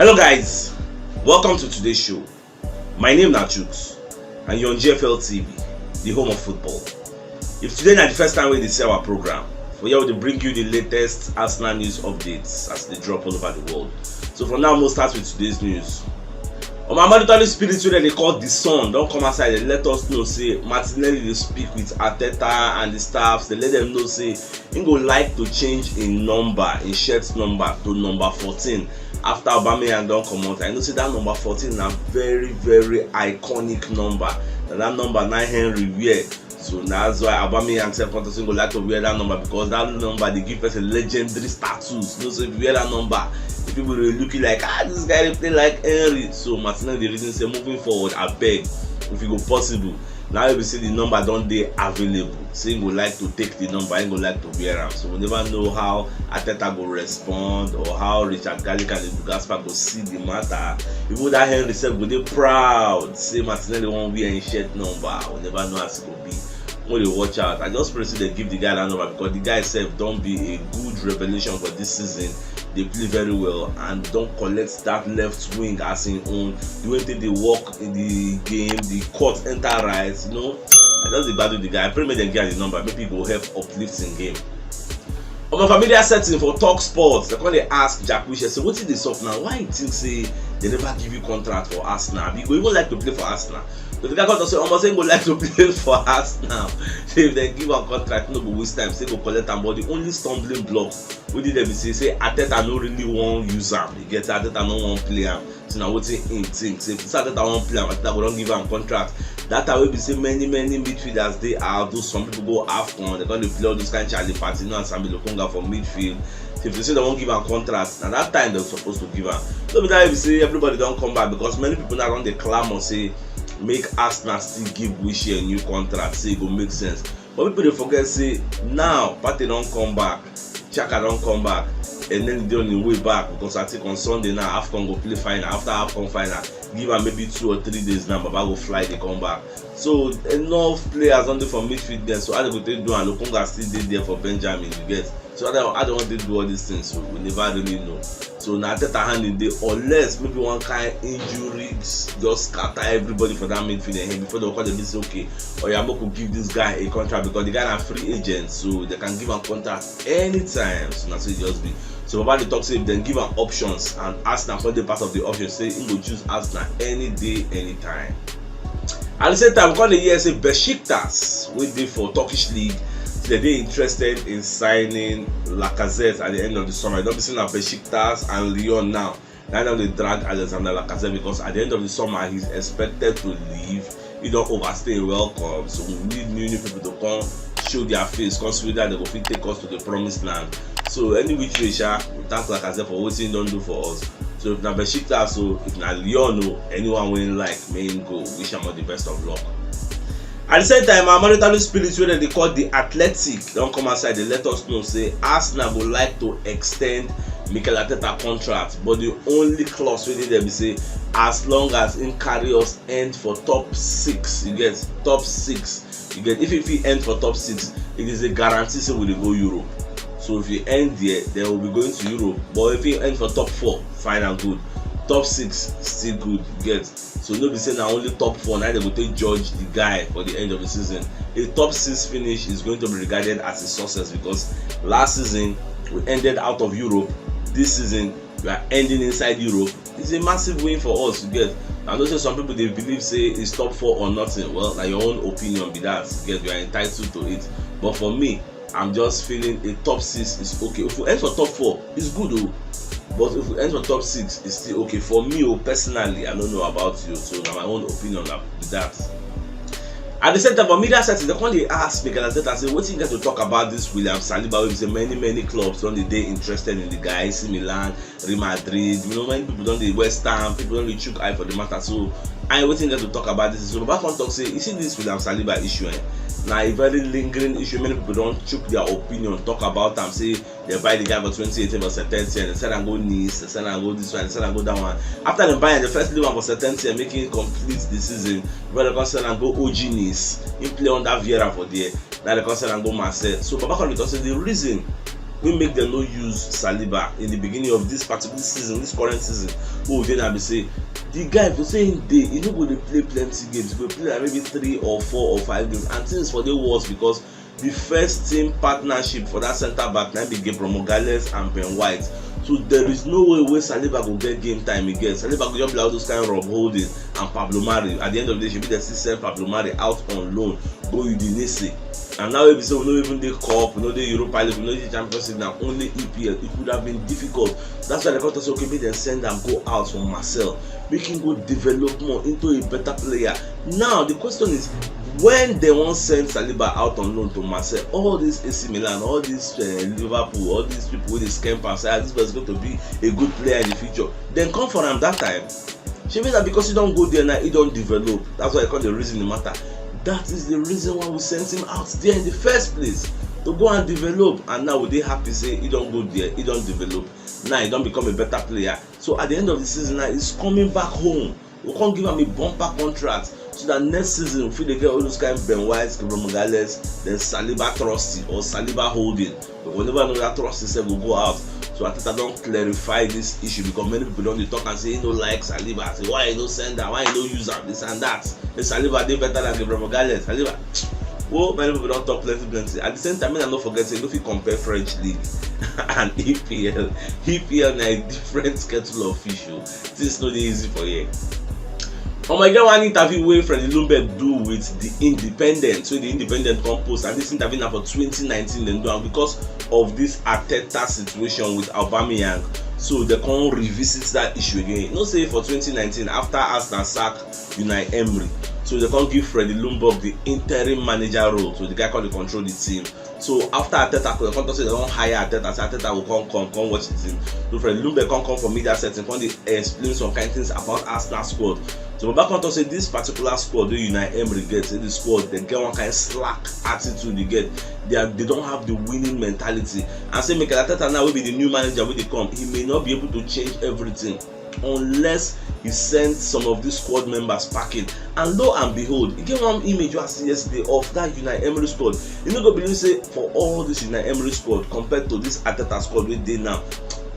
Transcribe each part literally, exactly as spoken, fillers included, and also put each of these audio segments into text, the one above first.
Hello guys, welcome to today's show. My name na Chuks and you're on G F L T V, the home of football. If today na the first time wey you dey see our program, for here we dey bring you the latest Arsenal news updates as they drop all over the world. So for now, we'll start with today's news. Omo, Amadutali spirit wey dem dey call the Sun don come outside dey let us know say Martinelli dey speak with Arteta and the staffs. Dey let them know say he go like to change im number, im shirt number to number fourteen after Aubameyang don comot. I know say that number fourteen na very very iconic number. Na that number na Henry wear. So na that's why Aubameyang sef come talk say he go like to wear that number because that number dey give person legendary status. You know, so if you wear that number, the people dey look you like, "Ah, this guy dey play like Henry." So Martinelli dey reason say moving forward, abeg, if e go possible, now wey be say the number don dey available, say he go like to take the number, he go like to wear am. So we never know how Arteta go respond or how Richard Garlick and Edu Gaspar go see the matter. Even that Henry sef go dey proud say Martinelli wan wear im shirt number. We never know as e go be. Make dey watch out. I just pray say dem give the guy that number because the guy sef don be a good revelation for this season. Dey play very well and don collect that left wing as im own. The way take dey work in the game, the cut enter right, you know. I just dey gbadu the guy. I pray make dem give am the number, maybe e go help uplift im game. On my familiar setting for Talk Sports, dem come dey ask Jack Wilshere say wetin dey sup now? Why you think say dem never give you contract for Arsenal? Abi you go even like to play for Arsenal? So the guy come talk say omo, say he go like to play for Arsenal. Say if dem give am contract, no go waste time, say he go collect am. But the only stumbling block wey dey there be say, say Arteta no really wan use am. You get, Arteta no wan play am. So na wetin im think. Say if Arteta wan play am, Arteta go don give am contract. That time wey be say many many midfielders dey out, those some people go AFCON, dem come dey play all those kind Charlie Patino and Sambi Lokonga for midfield. So if dem say dem wan give am contract, na that time dem suppose to give am. No be that wey be say everybody don come back because many people now don dey clamour say make Arsenal still give Wilshere new contract, say e go make sense. But people dey forget say now Partey don come back, Xhaka don come back, and then dey on im way back because I think on Sunday now AFCON go play final. After AFCON final, give am maybe two or three days now, Baba go fly dey come back. So enough players don dey for midfield there. So how dem go take do am? Lokonga still dey there for Benjamin, you get. So how dem, how dem wan take do all these things? So we never really know. So na Arteta hand e dey, unless maybe one kind injury just scatter everybody for that midfield and before dem come dey be say, "Okay, oya, make we give this guy a contract," because the guy na free agent, so dem can give am contract anytime. So na so e just be. So Baba dey talk say if dem give am options and Arsenal come dey part of the options, say im go choose Arsenal any day, anytime. At the same time, we come dey hear say Besiktas, wey dey for Turkish league, say dem dey interested in signing Lacazette at the end of the summer. E don be say na Besiktas and Lyon now. Now dem dey drag Alexander Lacazette because at the end of the summer he's expected to leave. He don overstay im welcome, so we need new new people to come show their face, come see whether dem go fit take us to the promised land. So any which way sha, we thank Lacazette for wetin he don do for us. So if na Besiktas o, if na Lyon o, anyone wey im like, make im go. Wish am all the best of luck. At the same time, our monetary spirit wey dem dey call the Athletic don come outside dey let us know say Arsenal go like to extend Mikel Arteta contract, but the only clause wey dey there be say as long as im carry us end for top six, you get, top six, you get, if e fit end for top six, it is a guarantee say we dey go Europe. So if you end there, then we'll be going to Europe. But if you end for top four, fine and good. Top six, still good, you get. So no be say na only top four na dem go take judge the guy for the end of the season. A top six finish is going to be regarded as a success because last season we ended out of Europe. This season we are ending inside Europe. It's a massive win for us, you get. I know say some people dey believe say it's top four or nothing. Well, na your own opinion be that, you get. You are entitled to it. But for me, I'm just feeling a top six is okay. If we end for top four, it's good o. But if we end for top six, it's still okay. For me o, personally, I don't know about you, so na my own opinion na be that. At the same time, for media settings, dem come dey ask Mikel Arteta say wetin he get to talk about this William Saliba, wey be say many many clubs don dey dey interested in the guy, A C Milan, Real Madrid, you know, many people don dey, West Ham, people don dey chook eye for the matter. So, I, wetin he get to talk about this? So Baba come talk say, you see this William Saliba issue, eh? Na a very lingering issue. Many people don chook their opinion, talk about am, say dem buy the guy for twenty eighteen for Saint-Étienne, dem send am go Nice, dem send am go this one, dem send am go that one. After dem buy am, dem first leave am for Saint-Étienne, make him complete the season. Before dem come send am go O G Nice, him play under Vieira for there. Now dem come send am go Marseille. So Baba come dey talk say the reason Wey make dem no use Saliba in the beginning of this particular season, this current season, wey we dey now be say the guy, if you say him dey, he no go dey play plenty games, he go play like maybe three or four or five games, and things for dey worse because the first team partnership for that centre back na be Gabriel Magalhaes and Ben White. So there is no way wey Saliba go get game time again. Saliba go just be like all those kind of Rob Holding and Pablo Mari. At the end of the day, shebi dem still send Pablo Mari out on loan go Udinese. And now wey be say we no even dey cup, we no dey Europa League, we no dey Champions League, na only E P L, it could have been difficult. That's why dem come talk say, okay, make dem send am go out for Marseille, make him go develop more into a better player. Now the question is, when dem wan send Saliba out on loan to Marseille, all these A C Milan, all these uh, Liverpool, all these people wey dey scam pass, ah, this person is going to be a good player in the future. Dem come for am that time. Shebi na because he don go there now, he don develop. That's why I come dey reason the matter. That is the reason why we sent him out there in the first place, to go and develop. And now we dey happy say he don go there, he don develop. Now he don become a better player. So at the end of the season now, he's coming back home. We come give am a bumper contract so that next season we fit dey get all those kind Ben White, Gabriel Magalhaes, then Saliba Trusty or Saliba Holding. But we never know that Trusty sef go go out. So Arteta don clarify this issue because many people don dey talk and say he no like Saliba, say why he no send am, why he no use am, this and that. Say Saliba dey better than Gabriel Magalhaes. Saliba, well, many people don talk plenty plenty. At the same time, make I no forget say you no fit compare French league and E P L. E P L na a different kettle of fish o. Things no dey easy for here. Omo, e get one interview wey Freddy Ljungberg do with The Independent. So The Independent come post, and this interview na for twenty nineteen dem do am because of this Arteta situation with Aubameyang. So dem come revisit that issue again. You know say for twenty nineteen, after Arsenal sack Unai Emery, so dem come give Freddy Ljungberg the interim manager role. So the guy come dey control the team. So after Arteta come, dem come talk say dem don hire Arteta, say Arteta go come, come, come watch the team. So Freddy Ljungberg come, come for media setting, come dey explain some kind things about Arsenal squad. So Baba come talk say this particular squad wey Unai Emery get, say the squad, dem get one kind slack attitude, you get. They are, they don't have the winning mentality. And say Mikel Arteta now, wey be the new manager wey dey come, he may not be able to change everything unless he sends some of these squad members packing. And lo and behold, e get one image wey I see yesterday of that Unai Emery squad. You no go believe say for all this Unai Emery squad compared to this Arteta squad wey dey now,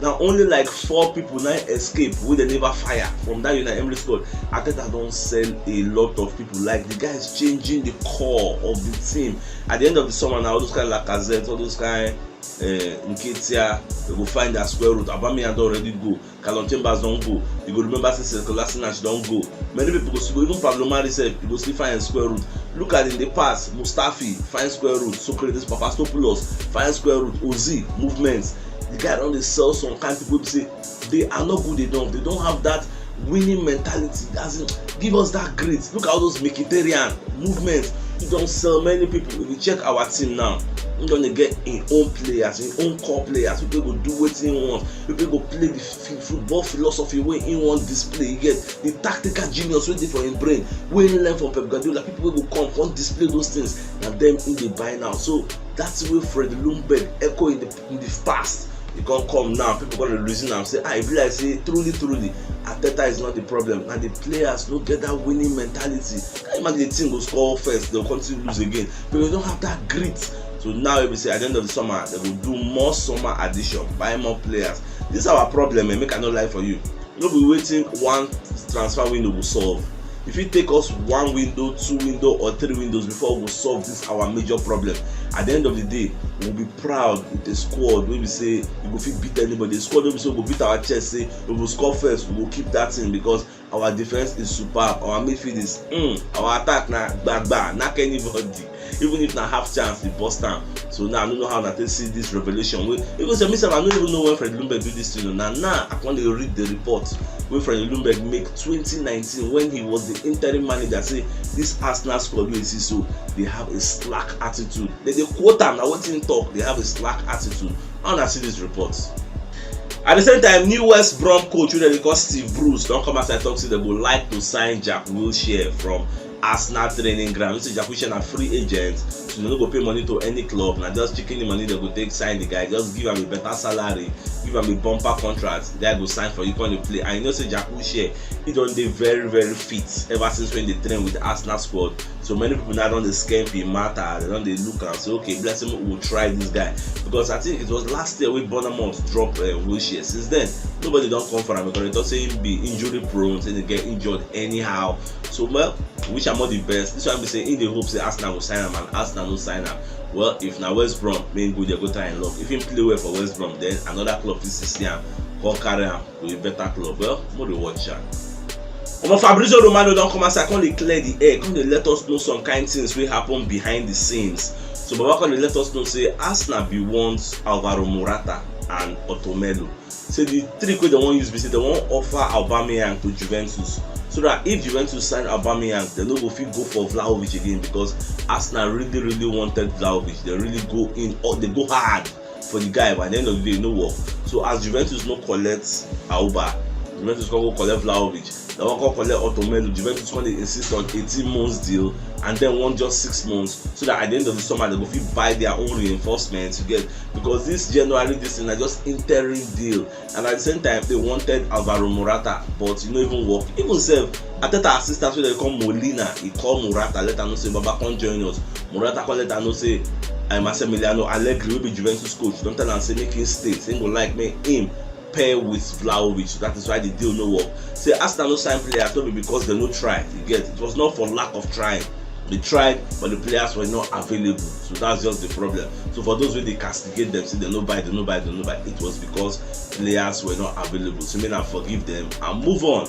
na only like four people na escape wey dem never fire from that Unai Emery squad. Arteta don sell a lot of people. Like, the guy is changing the core of the team. At the end of the summer now, all those kind of Lacazette, all those kind uh, Nketiah, dem go find their square root. Aubameyang don already go. Calum Chambers don go. You go remember say Sekou Kolasinac don go. Many people go still go. Even Pablo Mari sef, you go still find im square root. Look at in the past, Mustafi, find square root. Socrates Papastathopoulos, find square root. Ozil, movements. The guy don dey sell some kind people wey be say they are not good enough. They don't have that winning mentality. As in, give us that grit. Look at all those Mkhitaryan movements. He don sell many people. If you check our team now, he don dey get im own players, im own core players. People go do wetin he want. People go play the f- football philosophy wey he wan display. You get the tactical genius wey dey for im brain, wey he learn from Pep Guardiola. People wey go come, come display those things. Na dem he dey buy now. So that's wey Fred Ljungberg echo in the, in the past. E come come now, people gonna reason am say, ah, e be like say truly, truly, Arteta is not the problem. Na the players no get that winning mentality. Can you imagine the team go score first, dem go continue lose again? But dem don't have that grit. So now, if we say at the end of the summer, dem go do more summer addition, buy more players. This is our problem, eh? Make I no lie for you. No be wetin one transfer window go solve. E fit take us one window, two window, or three windows before we go solve this our major problem. At the end of the day, we will be proud with a squad wey be say we go fit beat anybody. A squad wey be say we go beat our chest, say we go score first, we go keep that thing because our defense is superb, our midfield is, mm, our attack na gbagba, knack anybody. Even if na half chance, e burst am. So now I no know how una take see this revelation. Wey even say me sef, I no even know when Fred Ljungberg do this thing. Na now I come dey read the report wey Fred Ljungberg make twenty nineteen when he was the interim manager, say this Arsenal squad wey you see so, they have a slack attitude. Dem dey quote am, na wetin he talk, they have a slack attitude. How una see this report? At the same time, new West Brom coach wey dem dey call Steve Bruce don come outside talk say dem go like to sign Jack Wilshere from Arsenal training ground. You see, Djagui Schick na free agent, so dem no go pay money to any club. Na just chicken the money dem go take sign the guy. Just give am a better salary, give am a bumper contract. The guy go sign for you, come dey play. And you know say Djagui Schick, he don dey very, very fit ever since when he dey train with the Arsenal squad. So many people now don dey scamp him matter. Dem don dey look am say, okay, blessing, we will try this guy, because I think it was last year wey Bournemouth drop uh, Wilshere. Since then, nobody don come for am because dem talk say he be injury prone, say he get injured anyhow. So, well, wish am all the best. This one be say he dey hope say Arsenal go sign am, and Arsenal no sign am. Well, if na West Brom, make he go there go try him luck. If he play well for West Brom, then another club fit still see am, come carry am to a better club. Well, make we dey watch am. Omo, Fabrizio Romano don come outside, come dey clear the air, come dey let us know some kind things wey happen behind the scenes. So Baba come dey let us know say Arsenal bin want Alvaro Morata and Otto Melo. Say the trick wey dem wan use be say dem wan offer Aubameyang to Juventus, so that if Juventus sign Aubameyang, dem no go fit go for Vlahovic again, because Arsenal really, really wanted Vlahovic. Dem really go in, or dem go hard for the guy, but at the end of the day, e no work. So as Juventus no collect Auba, Juventus come go collect Vlahovic, dem wan come collect Otto Melo. Juventus come dey insist on eighteen months deal and then want just six months, so that at the end of the summer, dem go fit buy their own reinforcements, you get, because this January, this thing na just interim deal. And at the same time, dem wanted Alvaro Morata, but e no even work. Even sef, Arteta assistant wey dem call Molina, he call Morata, let am know say, Baba, come join us. Morata come let am know say, um, Massimiliano Allegri, wey be Juventus coach, don tell am say make him stay, say him go like make him pair with Vlahovic. So that is why the deal no work. Say Arsenal no sign players, no be because dem no try. You get, it was not for lack of trying. They tried, but the players were not available. So that's just the problem. So for those wey dey castigate dem, say dem no buy, dem no buy, dem no buy, it was because players were not available. So make una forgive dem and move on.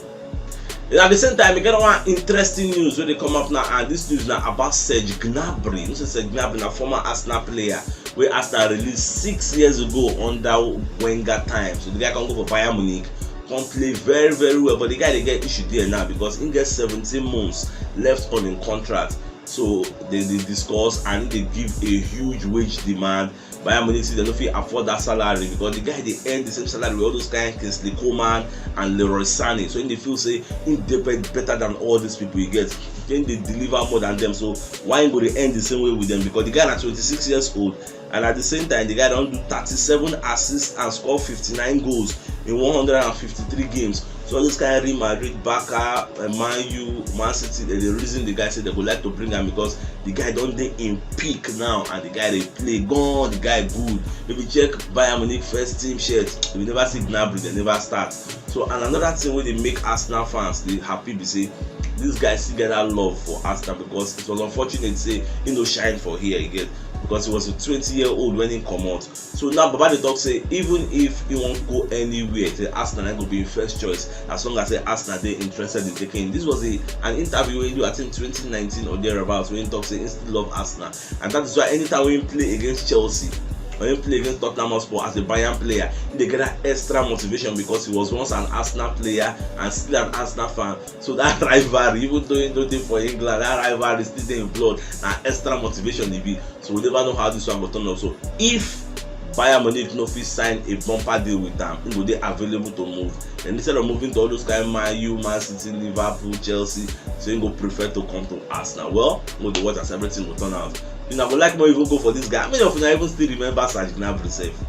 And at the same time, e get one interesting news wey dey come up now, and this news na about Serge Gnabry. You know say Serge Gnabry na former Arsenal player wey Arsenal release six years ago under Wenger time. So the guy come go for Bayern Munich, come play very, very well, but the guy dey get issue there now because he get seventeen months left on him contract. So dem dey discuss and he dey give a huge wage demand. Bayern Munich say dem no fit afford that salary because the guy dey earn the same salary with all those kind Kingsley Coman and Leroy Sané. So he dey feel say he dey bet-, better than all these people, you get. He dey deliver more than them. So why he go dey earn the same way with them? Because the guy na twenty-six years old, and at the same time, the guy don do thirty-seven assists and score fifty-nine goals in one hundred and fifty-three games. So all those kind Real Madrid, Barca, uh, Man U, Man City, dem dey reason the guy, say dem go like to bring am because the guy don dey in peak now, and the guy dey play gan, the guy good. If you check Bayern Munich first team shirt, you never see Gnabry, dem never start. So, and another thing wey dey make Arsenal fans dey happy be say this guy still get that love for Arsenal, because it was unfortunate say he no shine for here again, because he was a twenty year old when he comot. So now Baba dey talk say even if he wan go anywhere, say Arsenal na go be him first choice, as long as say Arsenal dey interested in taking him. This was a, an interview wey he do, I think, twenty nineteen or thereabouts, wey he talk say he still love Arsenal, and that is why anytime wey he play against Chelsea or he play against Tottenham Hotspur as a Bayern player, he dey get that extra motivation because he was once an Arsenal player and still an Arsenal fan. So that rivalry, even though he no dey for England, that rivalry still dey him blood. Na extra motivation e be. So we never know how this one go turn up. So if Bayern Munich no fit sign a bumper deal with am, he go dey available to move. And instead of moving to all those kind Man U, Man City, Liverpool, Chelsea, so he go prefer to come to Arsenal. Well, we dey watch as everything go turn out. Una go like make we even go for this guy. How many of una even still remember Serge Gnabry sef?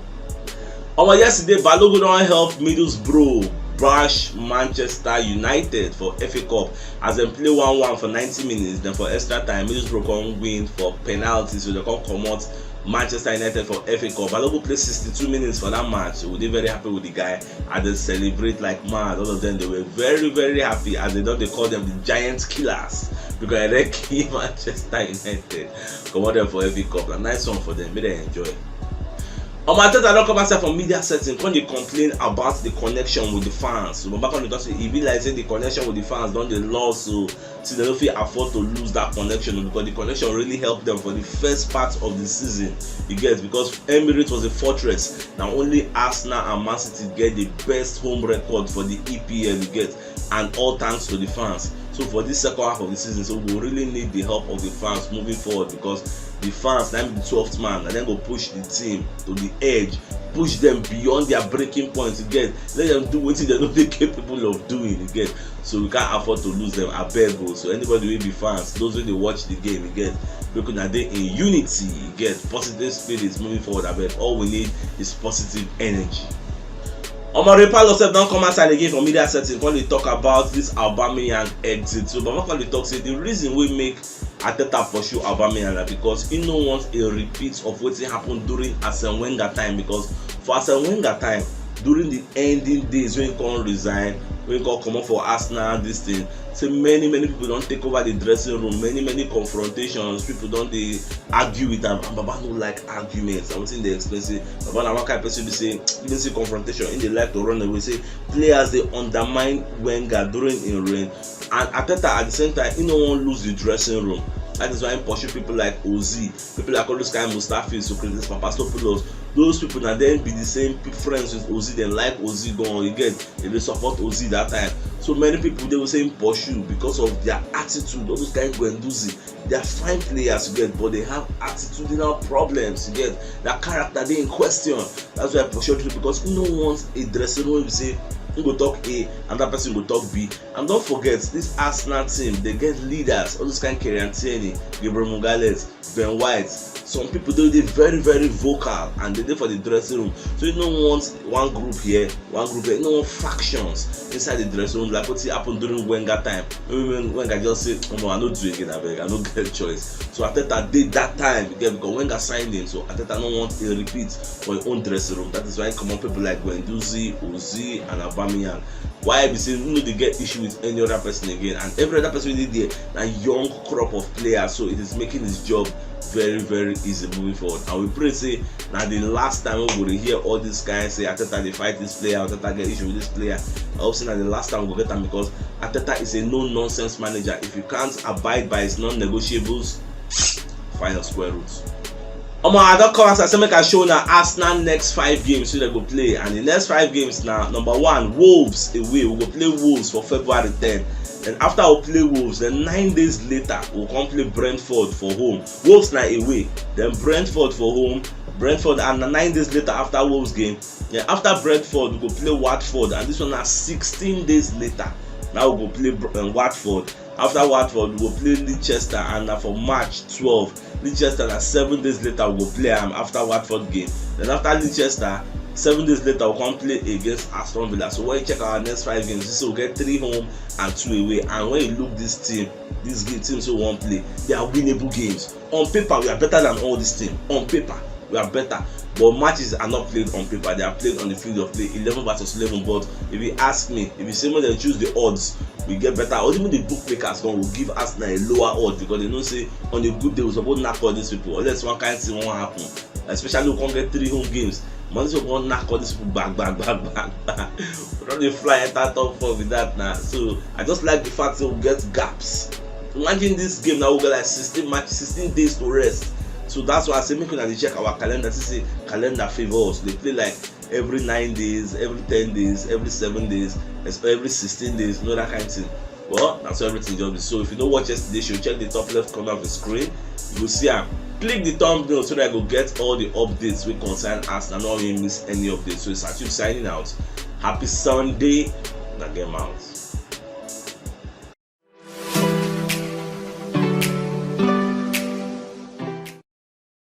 Omo, yesterday, Balogun don help Middlesbrough bash Manchester United for F A Cup as dem play one one for ninety minutes. Then for extra time, Middlesbrough come win for penalty, so dem come comot Manchester United for F A Cup. Balogun play sixty-two minutes for that match, so we dey very happy with the guy. As dem celebrate like mad, all of them, they were very, very happy, as dem don dey call them the giant killers, because dem kill Manchester United, comot them for F A Cup. Na nice one for them, make dem enjoy. Omo, Arteta don come outside for media setting, come dey complain about the connection with the fans. So Baba come dey talk say e be like say the connection with the fans don dey lost, so say dem no fit afford to lose that connection, because the connection really help them for the first part of the season. You get, because Emirates was a fortress. Na only Arsenal and Man City get the best home record for the E P L, you get, and all thanks to the fans. So for this second half of the season, so we really need the help of the fans moving forward, because the fans na be the twelfth man, and dem go push the team to the edge push them beyond their breaking point, you get. Let them do wetin dem no dey capable of doing, you get. So we can't afford to lose them, abeg o. So anybody wey be fans, those wey dey watch the game, you get, make una dey in unity, you get, positive spirits moving forward, abeg. All we need is positive energy. Omar Palo sef don come outside again for media setting, come dey talk about this Aubameyang exit. So Baba come dey talk say the reason wey make Arteta pursue Aubameyang na because he no want a repeat of wetin happen during Arsene Wenger time, because for Arsene Wenger time, during the ending days when he come resign, when he come comot for Arsenal, this thing, say many many people don take over the dressing room, many many confrontations, people don dey argue with am, and Baba no like arguments. Na wetin dey explain say Baba na one kind person be say, even see confrontation, he dey like to run away, say players dey undermine Wenger during im reign, and Arteta at the same time, he no wan lose the dressing room. That is why he pursue people like Ozil, people like all those kind Mustafi, Socrates, Papastathopoulos. Those people na dem be the same pe- friends with Ozil. Dem like Ozil gan, you get, dem dey support Ozil that time. So many people dey say he pursue because of their attitude, all those kind Guendouzi. They are fine players, you get, but they have attitudinal problems, you get. Their character dey in question. That's why he pursue people, because he no want a dressing room wey be say he go talk A, another person go talk B. And don't forget, this Arsenal team, they get leaders, all those kind Kieran Tierney, Gabriel Magalhaes, Ben White. Some people dey dey very very vocal and they dey for the dressing room. So you no want one group here, one group here. You no want factions inside the dressing room like wetin happen during Wenger time. Maybe when Wenger just say, "Omo, I no do again, abeg, I no get choice." So Arteta dey that time, you get, because Wenger signed him. So Arteta no want a repeat for his own dressing room. That is why he comot people like Guendouzi, Ozil, and Aubameyang. Why be say he no dey get issue with any other person again, and every other person wey dey there na young crop of players, so it is making his job very very easy moving forward. And we pray say na the last time we go dey hear all this kind say Arteta dey fight this player, Arteta get issue with this player. I hope say na the last time we go get am, because Arteta is a no nonsense manager. If you can't abide by his non-negotiables, find your square root. Omo, I don come outside say make I show una Arsenal next five games wey dem go play, and the next five games na, number one, Wolves away. We go play Wolves for February ten. Then after we play Wolves, then nine days later we come play Brentford for home. Wolves na away, then Brentford for home. Brentford, and na nine days later after Wolves game. Then after Brentford we go play Watford, and this one na sixteen days later. Now we go play Br- um, Watford. After Watford we go play Leicester, and na for March twelve. Leicester na seven days later we go play am after Watford game. Then after Leicester, seven days later we come play against Aston Villa. So when you check our next five games, you see we get three home and two away. And when you look this team, these ga- teams wey we wan play, they are winnable games. On paper, we are better than all this team. On paper, we are better. But matches are not played on paper. They are played on the field of play, eleven versus eleven. But if you ask me, if you say make dem choose the odds, we get better. Or even the bookmakers gan will give Arsenal a lower odds, because they know say on a good day we suppose knack all these people, unless one kind thing wan happen. Especially we come get three home games. Money, so we come knack all these people back, back, back, back, back. We don dey fly enter top four with that now. So I just like the fact say we get gaps. Imagine this game now, we get like sixteen match, sixteen days to rest. So that's why I say make una dey check our calendar. See say calendar favour us. They play like every nine days, every ten days, every seven days, es- every sixteen days, you know, that kind of thing. Well, that's how everything just be. So if you no watch yesterday show, check the top left corner of the screen. You go see am. Click the thumbnail so that you go get all the updates wey concern Arsenal. No wan miss any updates. So it's Achieve signing out. Happy Sunday. Na game out.